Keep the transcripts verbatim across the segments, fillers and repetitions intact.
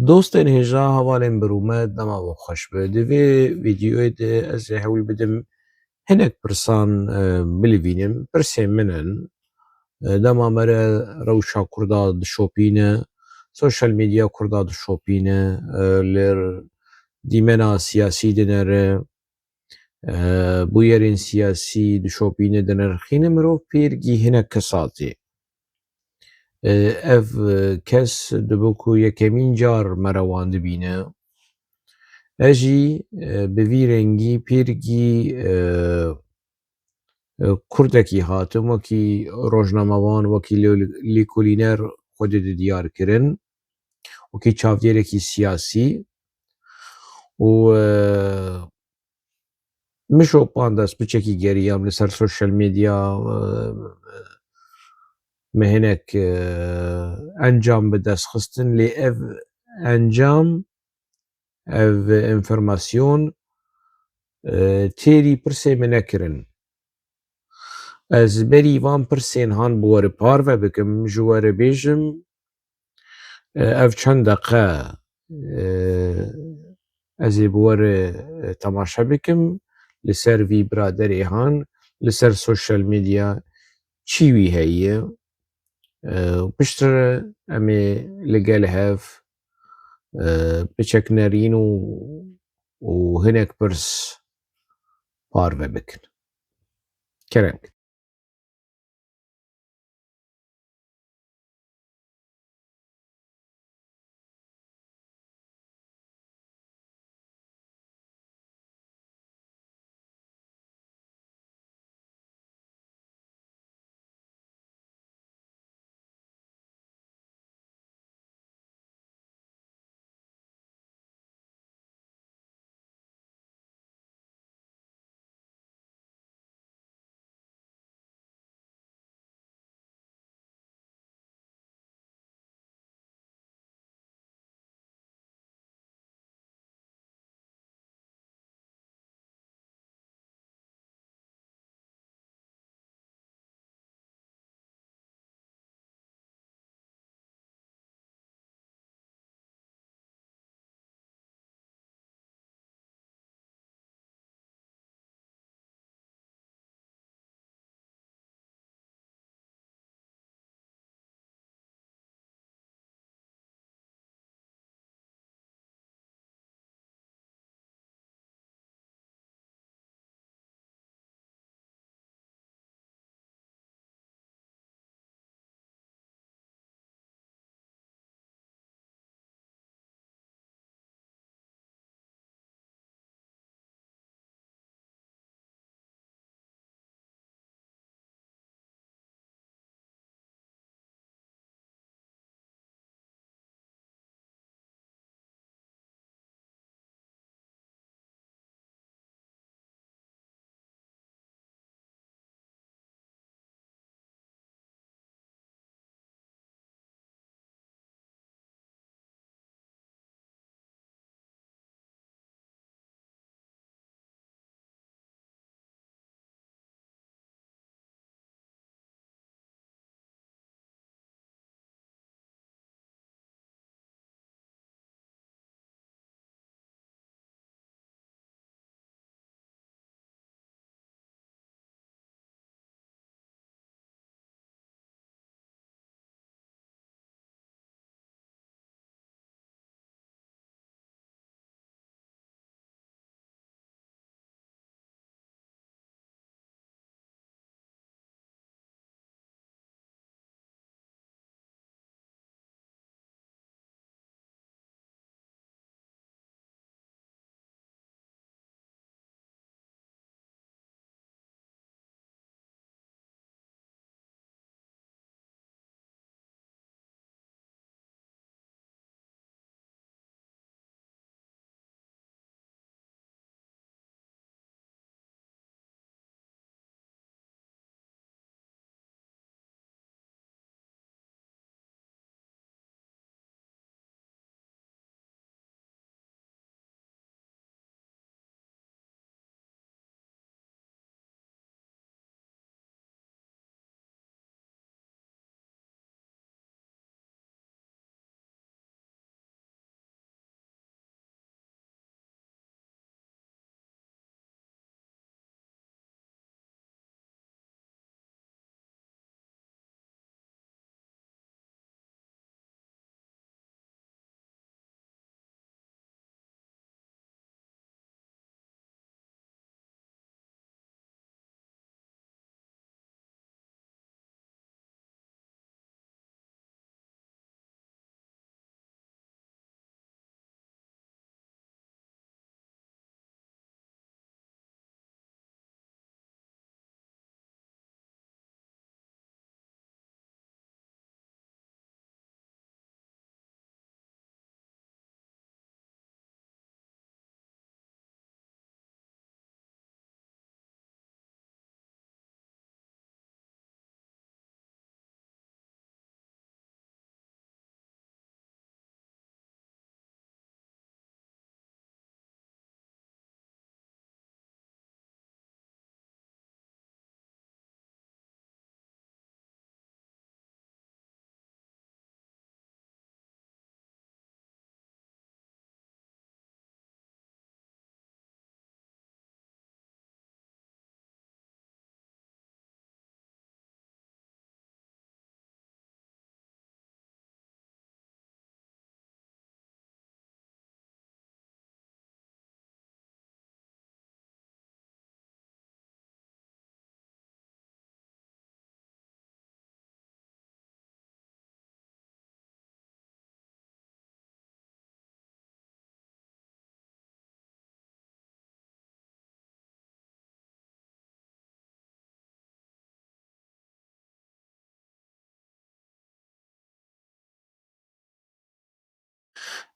Dostên hêja, hevalên bi rûmet, dema we xweş be. Di vê vîdeoyê de ez ê hewl bidim hinek pirsan, e, bilivînim. Pirsên min in. E, dema me re rewşa Kurda dişopîne, sosyal medya Kurda dişopîne, e, li dîmena siyasî dinere, e, bûyerên siyasî dişopîne, dinirxîne, mirov pêr gî hinek kesatê. E, ev, e, kes dibe ku yekemîn car me re wan dibîne. Ez jî, e, bi vî rengî pêr gî, e, e, Kurdekî hatim, wekî rojnamevan, wekî lê-, lêkolîner xwedê di diyar kirin, wekî çavdêrekî siyasî û, e, min şopand, ez piçekî geriyam li ser sosyal medya, e, me hinek, e, encam bi dest xistin, lê ev encam, ev enformasyon, e, têrî pirsê min nekirin. Ez berî van pirsên han bi we re parve bikim, ji we re bêjim, e, ev çend deqe, e, ez ê bi we re, e, temaşe bikim, li ser vî biraderê han, li ser sosyal medya çi wî heye. E, piştre em ê li gel hev, e, piçek nerîn û, û hinek pirs parve bikin. Kerem.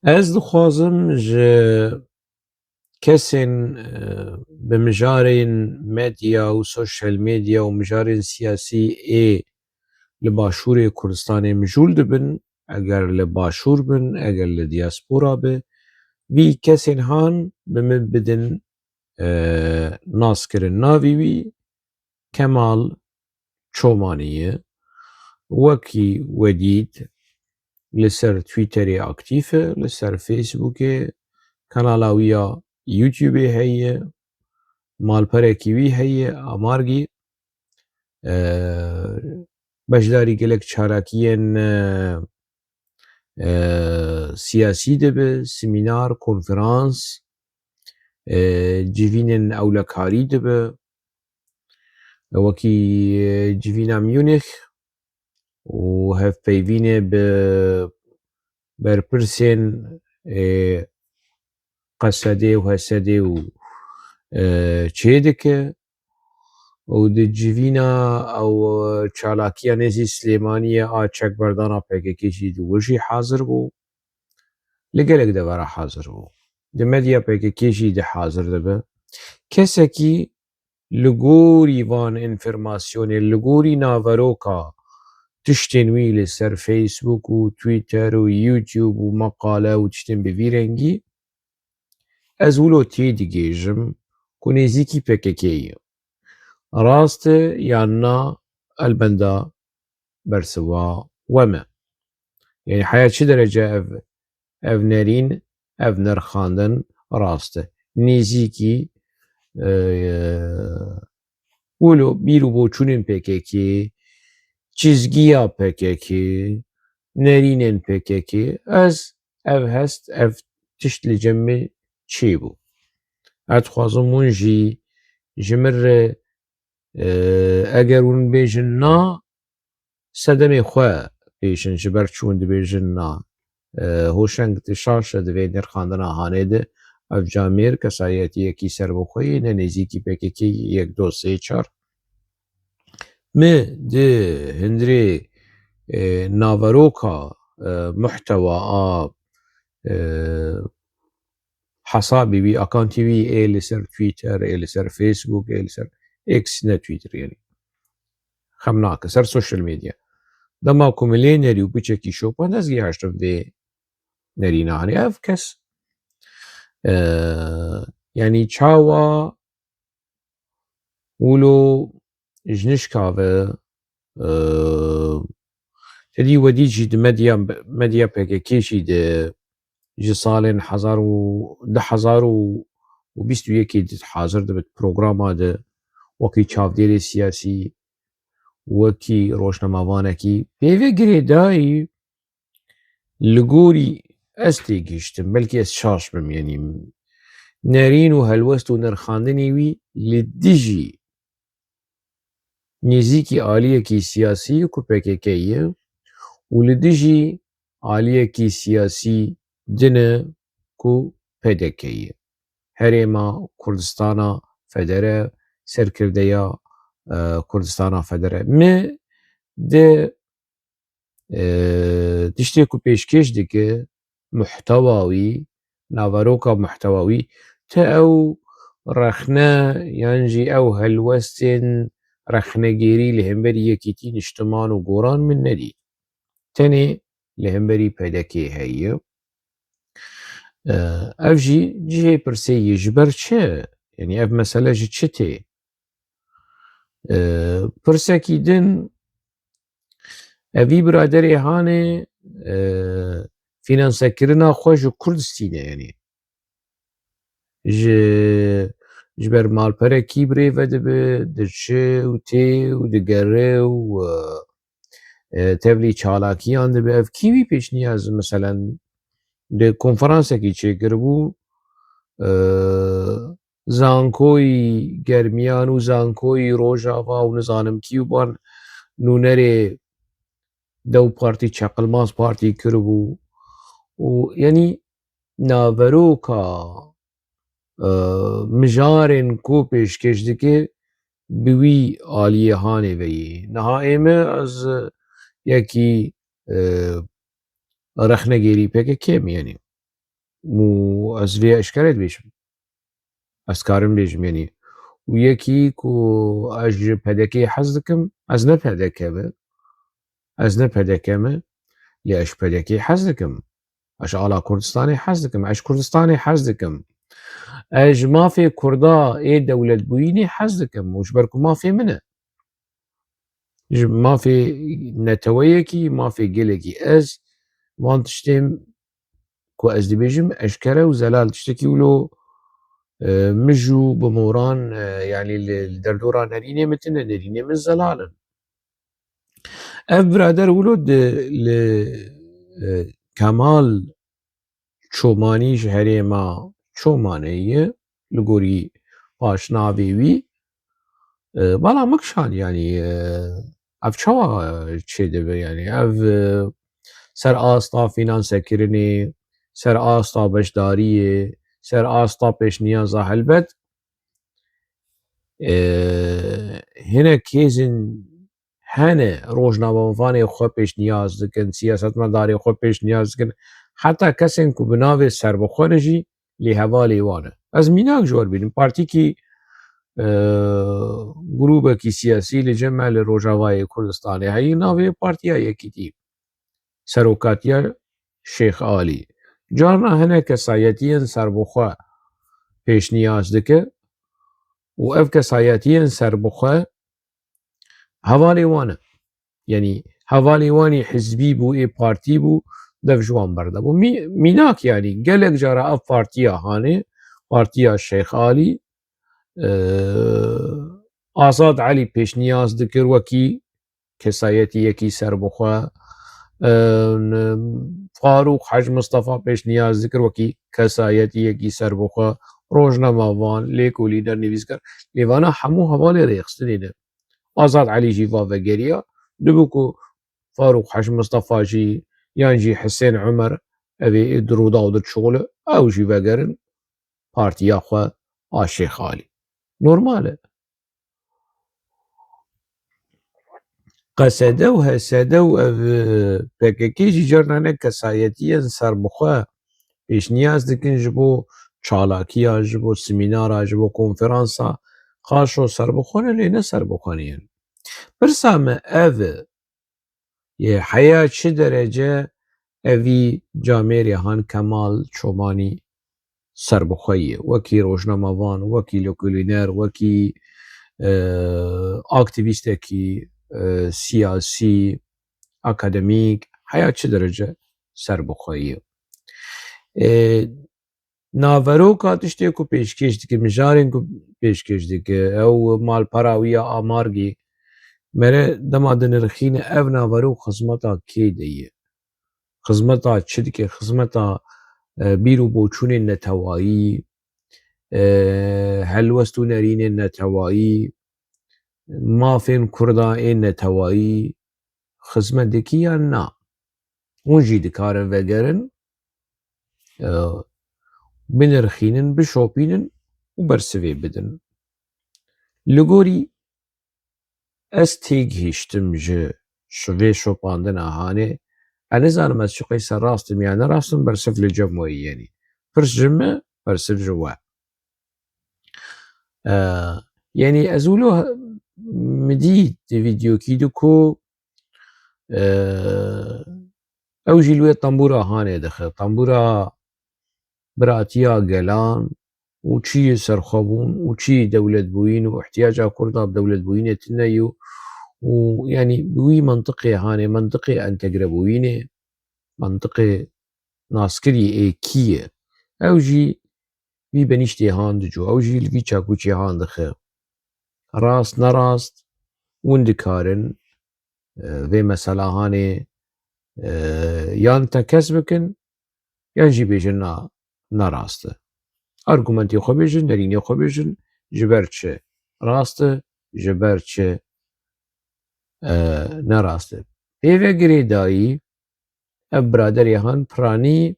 Ez dixwazim ji kesên, e, bi mijarên medya û sosyal medya û mijarên siyasî ê li Başûrê Kurdistanê mijûl dibin, eger li Başûr bin, eger li diaspora bi, vî kesên han bi min bidin, e, naskirin. Navê wî Kemal Çomanî ye. Wekî we dît, li ser Twitterê aktîf e, li ser Facebookê, kanala wî ya YouTubeê heye, malperekî wî heye, Amargî. E, beşdarî gelek çalakiyên, e, e, siyasî dibe, semînar, konferans, e, civînên ewlekarî dibe, wekî, e, civîna Munîx û hevpeyvînê bi berpirsên, e, Qesedê û Hesedê û, e, çêdike û di civîna ew çalakiya nêzî Silêmaniyê a çekberdana P K K jî di wir jî hazir bû. Li gelek devera hazir bû. Di medya P K K jî di hazir dibe. Kesekî li gorî van înformasyonê, li gorî naveroka tiştên wî li ser Facebook û Twitter û YouTube û meqale û tiştên bi vî rengî, ez wilo têdigihêjim ku nêzîkî P K K ye. Rast e yan na, elbenda bersiva we me. Yanî heya çi derece ev, ev nerîn, ev nirxandin rast e. Nêzîkî, e, wilo bîr û boçûnên P K K, çizgiya P K K, nerînên P K K, ez ev hest, ev tişt li cem min çêbû. Ez dixwazim hûn jî ji min re, e, eger hûn bêjin na, sedemê xwe bêjin, ji ber çûn dibêjin na. E, Hoşeng di şaş e di vê nirxandina hanê de, ev camêr kesayetiyekî serbixwe ye, ne nêzîkî P K K, yek, do, sê, çar. Mi di hundirê, e, naveroka, e, muhtewa a, e, hesabê wî, akantê wî ê li ser Twitter, ê li ser Facebook, ê li ser X, ne Twitter yanî. Xem nake, ser sosyal medya. Dema ku min lê nerî û piçekî şopand, ez gihaştim vê nerîna hanê. Ev kes, e, yanî çawa wilo ji nişka ve, e, tedî wedî jî di medya, medya P K K jî de ji salên hezar û, du hezar û bîst û yekê di hazir dibe di programa de wekî çavdêrê siyasî, wekî rojnamevanekî pê ve girêdayî li gorî ez têgihiştim, belkî ez şaş bim, yanî nerîn û helwest û nirxandinê wî li dijî nêzîkî aliyekî siyasî ku P K K ye û li dijî aliyekî siyasî din e ku P D K ye. Herêma Kurdistana Federe, serkirdeya, e, Kurdistana Federe. Mi di, e, tiştê ku pêşkêş dike, muhtewa wî, naveroka muhtewa wî, ti ew rexne yan jî ew helwestên rexnegêrî li hemberî Yekîtî, Niştiman û Goran min nedît. Tenê li hemberî P D K heye. E, ev jî cihê pirsê ye, ji ber çi? Yanî ev mesele ji çi tê? E, pirsekî din, evî biraderê hanê, e, fînansekirina xwe ji Kurd stîne, yanî ji, ji ber malperekî bi rê ve dibe, diçe û tê û digere û, e, e, tevlî çalakiyan dibe. Ev kî wî pêşniyaz, meselen, di konferansekî çêkiribû, e, zankoyî Germiyan û zankoyî Rojava û nizanim kî û ban nûnerê Dew Partî, Çeqilmaz Partî kiribû û, yanî, naveroka, e, mijarên ku pêşkêş dike bi wî aliyê hanê ve yê. Niha ê me ez yekî, e, rexnegêrî P K K me, yanî. û ez vê eşkere dibêjim. Ez karim bêjim, yanî. Û yekî ku ez ji P D K'ê hez dikim, ez ne P D K me. Ez ne P D K me, lê ez ji P D K'ê hez dikim. Ez ji ala Kurdistanê hez dikim. Ez ji Kurdistanê hez dikim. Ez ji mafê Kurda ê dewletbûyînê hez dikim. Û ji ber ku mafê min e. Ji mafê neteweyekî, mafê gelekî. Ez van tiştên ku ez dibêjim eşkere û zelal tiştekî wilo, e, mij û bi moran, e, yanî li, li derdora nerînê min tune, nerînê min zelal in. Ev birader wilo di, li, e, Kemal Çomanî ji herêma Çomanê ye, li gorî paşnavê wî. E, bala min kişand, yanî, e, ev çawa çêdibe, yanî ev, e, ser asta fînansekirinê, ser asta beşdariyê, ser asta pêşniyaza helbet, e, hinek hêzên hene rojnamevanê xwe pêşniyaz dikin, siyasetmedarê xwe pêşniyaz dikin, heta kesên ku bi navê serbixwe ne jî lê hevalê wan e. Ez mînak ji we bînim. Partîkî, e, grûbekî siyasî li cem me li Rojavayê Kurdistanê heye, navê Partiya Yekîtî. Serokatiya Şêx Alî. Carna hinek kesayetiyên serbixwe pêşniyaz dike û ev kesayetiyên serbixwe hevalê wan e. Yanî hevalê wan ê hizbî bû, ê partî bû, dev ji wan berdebû. Mî-, mînak, yanî gelek cara ev partiya hanê, partiya Şêx Alî, e, Azad Elî pêşniyaz dikir wekî kesayetiyekî serbixwe, e, n-, Farûq Hec Mistefa pêşniyaz dikir wekî kesayetiyekî serbixwe, rojnamevan, lêkolîner, nivîskar. Lê vana hemû hevalê rêxistinê ne. Azad Elî jî va vegeriya, dibû ku Farûq Hec Mistefa jî yan jî Hisên Umer, ev ê di Rûdaw de çol e, ew jî vegerin partiya xwe a Şêx Alî. Normal e. K S D û H S D û ev, e, P K K jî carna ne kesayetiyên serbixwe pêşniyaz dikin ji bo çalakiya, ji bo semînara, ji bo konferansa. Qaşo serbixwe ne, lê ne serbixwe ne yên. Pirsa me ev e, yê heya çi derece evî camêrê han Kemal Çomanî serbixwe ye, wekî rojnamevan, wekî lêkolîner, wekî, e, aktîvîstekî, e, siyasî, akademîk, heya çi derece serbixwe ye. E, naveroka tiştê ku pêşkêş dike, mijarên ku pêşkêş dike, ew malpera wî ya amargî, mere dema dinirxîne ev naverok xizmeta kê de ye? Xizmeta çi dike? Xizmeta, e, bîr û boçûnên netewayî, e, helwest û nerînên netewayî, mafên Kurda ên netewayî xizmet dikî yan na? Hûn jî dikarin vegerin, e, binirxînin, bişopînin û bersivê bidin. Li gorî ez têgihiştim ji, ji vê şopandina hanê. Ez nizanim ez çiqey serrast im ya nerast im, bersiv li cem we yî, yanî. Pirs ji min, bersiv ji we. E, yanî ez wilo he-, min dît di vîdeokî de ku, e, ew jî li wê tembûra hanê dixe. Tembûra biratiya gelan û çi ye serxwebûn û çi ye dewletbûyîn û ihtiyaca Kurda bi dewletbûyînê tune ye û, û, yanî bi wî mentiqê hanê, mentiqê entegrebûyînê, mentiqê naskirî ê kî ye? Ew jî vî benîştê han dico, ew jî li vî çakûçê han dixe. Rast, nerast, hûn dikarin, e, vê mesela hanê, e, yan tekez bikin, yan jî bêjin na, nerast e. Argumentê xwe bêjin, nerînê xwe bêjin, ji ber çi rast e, ji ber çi, e, nerast e. Pê ve girêdayî, ev biraderê han piranî,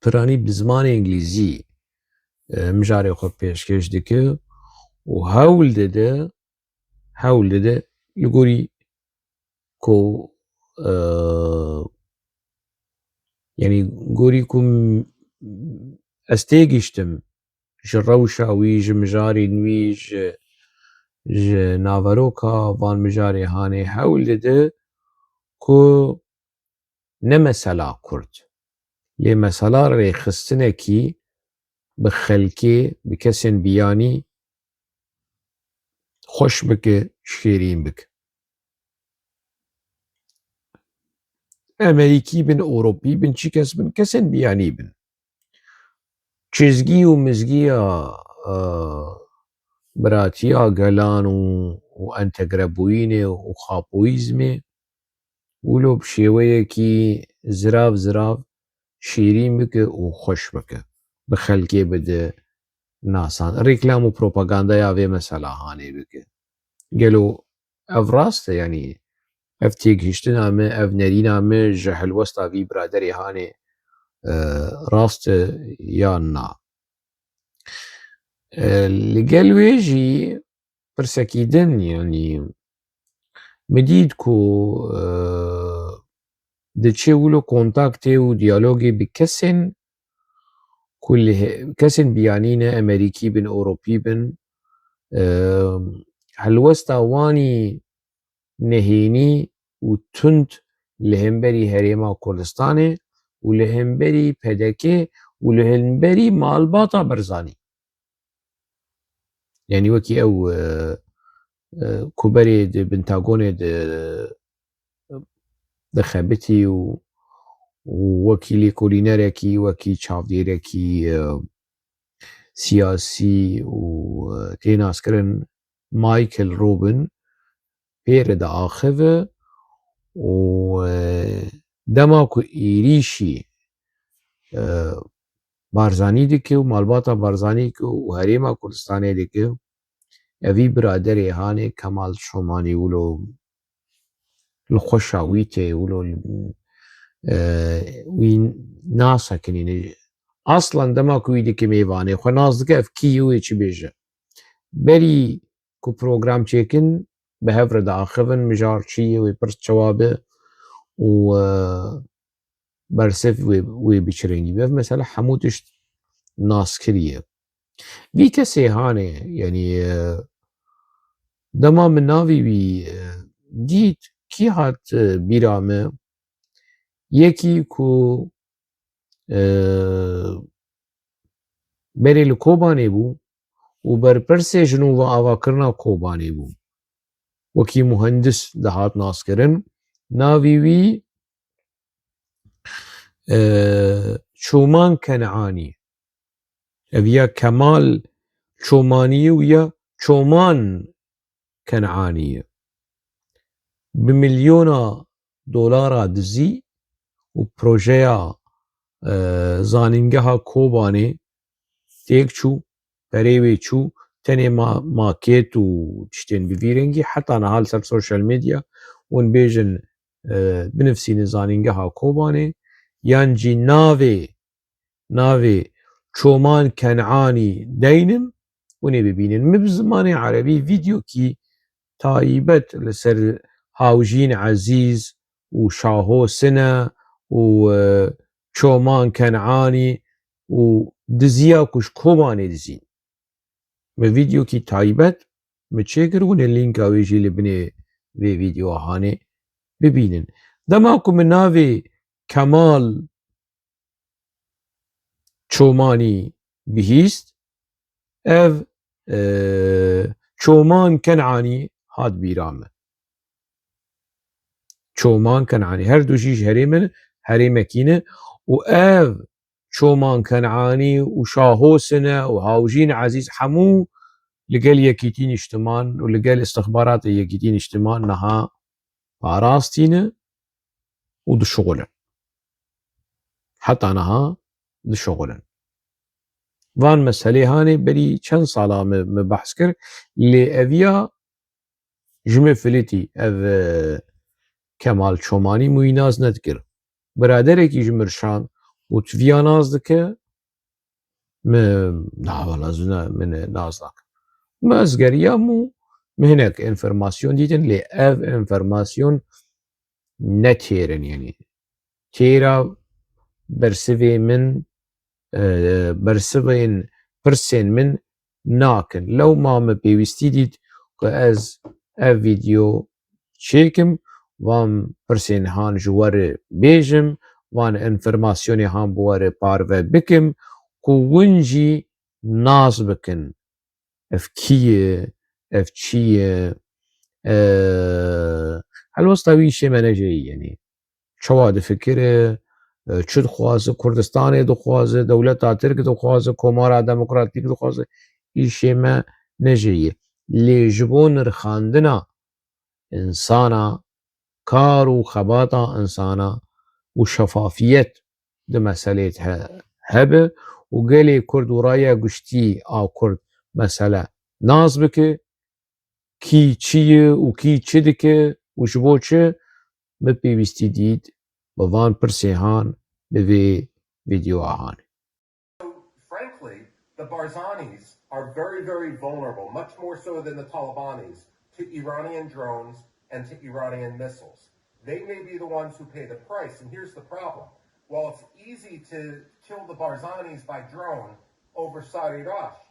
piranî bi zimanê îngilîzî, e, mijarê xwe pêşkêş dike û hewl dide, hewl dide li gorî ku, e, yanî gorî ku m-, ez têgihiştim ji rewşa wî, ji mijarên wî, ji, ji naveroka van mijarê hanê hewl dide ku ne mesela Kurd, lê mesela rêxistinekî bi xelkê, bi kesên biyanî xweş bike, şêrîn bike. Emerîkî bin, Ewropî bin, çi kes bin, kesên biyanî bin. Çizgî û mizgiya, e, biratiya gelan û, û entegrebûyînê û xapoyîzmê wilo bi şêweyekî zirav zirav şîrîn bike û xweş bike. Bi xelkê bide nasan. Reklam û propagandaya vê mesela hanê bike. Gelo ev rast e? Yanî ev têgihiştina me, ev nerîna me ji helwesta vî biraderê hanê, e, rast e yan na? E, li gel wê jî pirsekî din, yanî min dît ku, e, diçe wilo kontaktê û diyalogê bi kesên ku li he-, kesên biyanî ne, Emerîkî bin, Ewropî bin, e, helwesta wanî nehênî û tund li hemberî Herêma Kurdistanê û li hemberî P D K û li hemberî malbata Barzanî. Yanî wekî ew, e, e, ku berê di Pentagonê di, dixebitî û, û wekî lêkolînerekî, wekî çavdêrekî, e, siyasî û, e, tê naskirin Michael Rubin pê re diaxive û, e, dema ku êrîşî, e, Barzanî dike û malbata Barzanî dike û Herêma Kurdistanê dike, evî biraderê hanê Kemal Çomanî wilo li xweşa wî tê, wilo, e, wî nasekinîne. Aslan dema ku wî dike mêvanê xwe nas dike, ev kî ye, wê çi bêje. Berî ku program çêkin, bi hev re diaxivin, mijar çi ye, wê pirs çawa be û, e, bersiv wê, wê bi çi rengî be. Ev mesela hemû tişt nas kiriye. Vî kesê hanê, yanî, e, dema min navê wî, e, dît, kî hat, e, bîra me? Yekî ku, e, berê li Kobanê bû û berpirsê ji nû ve avakirina Kobanê bû. Wekî muhendis dihat naskirin. Navê wî, e, Çoman Kenanî. Ev ya Kemal Çomanî ye û ya Çoman Kenanî ye. Bi milyona dolara dizî û projeya, e, zanîngeha Kobanê têk çû, perê wê çû, tenê ma-, maket û tiştên bi vî rengî, heta niha li ser sosyal medya hûn bêjin, e, binivsînin zanîngeha Kobanê, yan jî navê, navê Çoman Kenanî deynin, hûn ê bibînin. Min bi zimanê erebî vîdeokî taybet li ser Hawjîn Ezîz û Şaho Sine û, e, Çoman Kenanî û diziya ku ji Kobanê dizîn. Min vîdeokî taybet min çêkir, hûn ê lînka wê jî li binê vê vîdeoya hanê bibînin. Dema ku min navê Kemal Çomanî bihîst, ev, e, Çoman Kenanî hat bîra min. Çoman Kenanî. Her du jî ji herêmin, herêmekî ne û ev Çoman Kenanî û Şaho Sine û Hawjîn Ezîz hemû li gel Yekîtî Niştiman û li gel istixbaratê Yekîtî Niştiman niha parastî ne û dişuxulin. Heta niha dişuxulin. Van meselê hanê berî çend sala me, me behs kir, lê eviya ji min filitî, ev, e, Kemal Çomanî min wî nas nedikir. Biraderekî ji min şand û tu viya nas dike, min, na, wala zû ne, min nas nake. Min ez geriyam û min hinek enformasyon dîtin, lê ev enformasyon ne têr in, yanî têra bersivê min e, bersivên pirsên min nakin. Lewma min pêwîstî dît ku ez ev vîdeo çêkim, van pirsên han ji we re bêjim, van enfirmasyonê han bi we re parve bikim ku win jî nas bikin. Ev kî ye? Ev çi ye? E, helwesta wî îşê me ne jê yî, yanî çawa difikire, e, çi dixwaze, Kurdistanê dixwaze, dewleta Tirk dixwaze, Komara Demokratîk dixwaze, îşê me ne jê yî. Lê ji bo nirxandina insana, kar û xebata insana û şefafiyet di meselê de he-, hebe û gelê Kurd û raya giştî a Kurd mesele nas bike, kî çi ye û kî çi dike û ji bo çi, min pêwîstî dît bi van pirsê han, bi vê vîdeoya han. Frankly, the Barzanis are very, very vulnerable, much more so than the Talabanis, to Iranian drones and to Iranian missiles. They may be the ones who pay the price, and here's the problem. While it's easy to kill the Barzanis by drone over Sari Rash,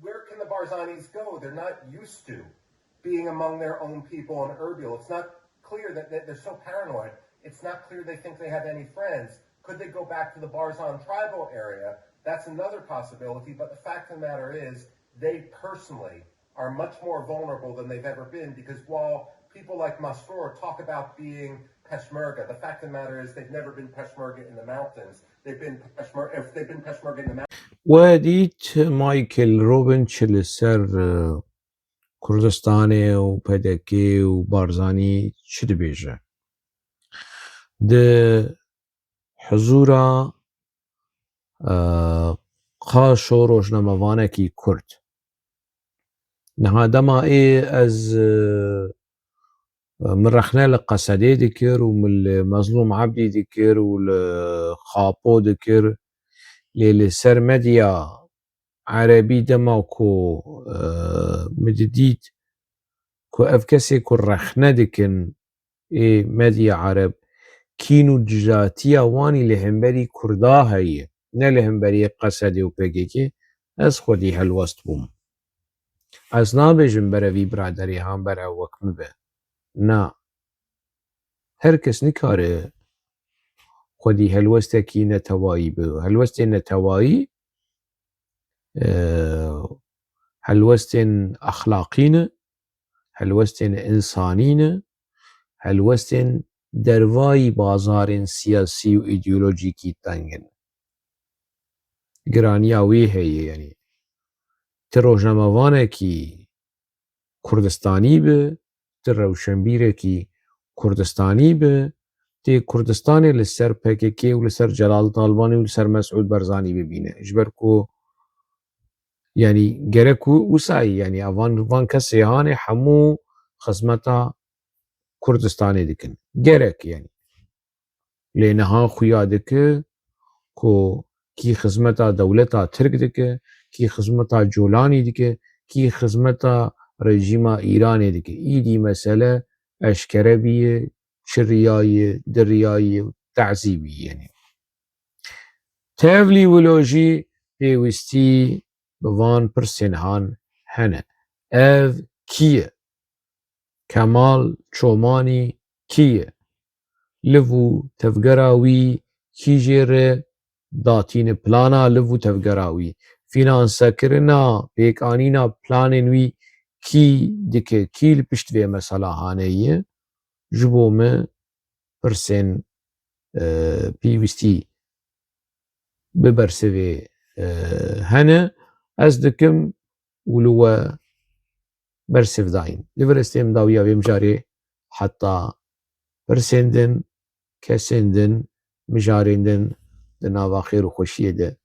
where can the Barzanis go? They're not used to being among their own people in Erbil. It's not clear that, that they're so paranoid. It's not clear they think they have any friends. Could they go back to the Barzan tribal area? That's another possibility. But the fact of the matter is, they personally are much more vulnerable than they've ever been, because while people like Masroor talk about being Peshmerga, the fact of the matter is they've never been Peshmerga in the mountains. They've been Peshmerga, if they've been Peshmerga in the mountains. We dît Michael Robin çi li ser, e, Kurdistanê û P D K û Barzanî çi dibêje. Di huzûra, e, qaşo rojnamevanekî Kurd. Niha dema ê ez, e, min rexne li Qesedê dikir û min li Mezlûm Ebdî dikir û li Xapo dikir, lê li ser medya erebî dema ku, e, min didît ku ev kesê ku rexne dikin ê medya ereb, kîn û dijatiya wan î li hemberî Kurda heye, ne li hemberî Qesedê û P K K, ez xwedî helwest bûm. Ez nabêjim berevî biraderê han berev wek min be. Na. Her kes nikare xwedî helwestekî netewayî be. Helwestên netewayî, e, helwestên exlaqî ne, helwestên însanî ne, helwestên dervayî bazarên siyasî û îdeolojîkî teng in. Giraniya wê heye, yanî ti rojnamevanekî Kurdistanî be, ti rewşenbîrekî Kurdistanî be, tê Kurdistanê li ser P K K û li ser Celal Talbanî û li ser Mesûd Barzanî bibîne. Ji ber ku, yanî gerek ku wisayî, yanî van, van kesê hanê hemû xizmeta Kurdistanê dikin. Gerek, yanî. Lê niha xuya dike ku kî xizmeta dewleta Tirk dike, kî xizmeta Colanî dike, kî xizmeta rejîma Îranê dike. Îdî mesele eşkere bîye, çi riya ye, di riya ye, tazî bîye, yanî. Tevlî wilo jî pêwîstî bi van pirsên han hene. Ev kî ye? Kemal Çomanî kî ye? Liv û tevgera wî kî jê re datîne? Plana liv û tevgera wî, fînansekirina, pêkanîna planên wî kî dike? Kî li pişt vê mesela hane ye? Ji bo me pirsên, e, pêwîstî bi bersivê, e, hene. Ez dikim û li we bersiv dayîn. Li vir ez têm dawiya vê mijarê heta pirsên din, kesên din, mijarên din di nava xêr û xweşiyê de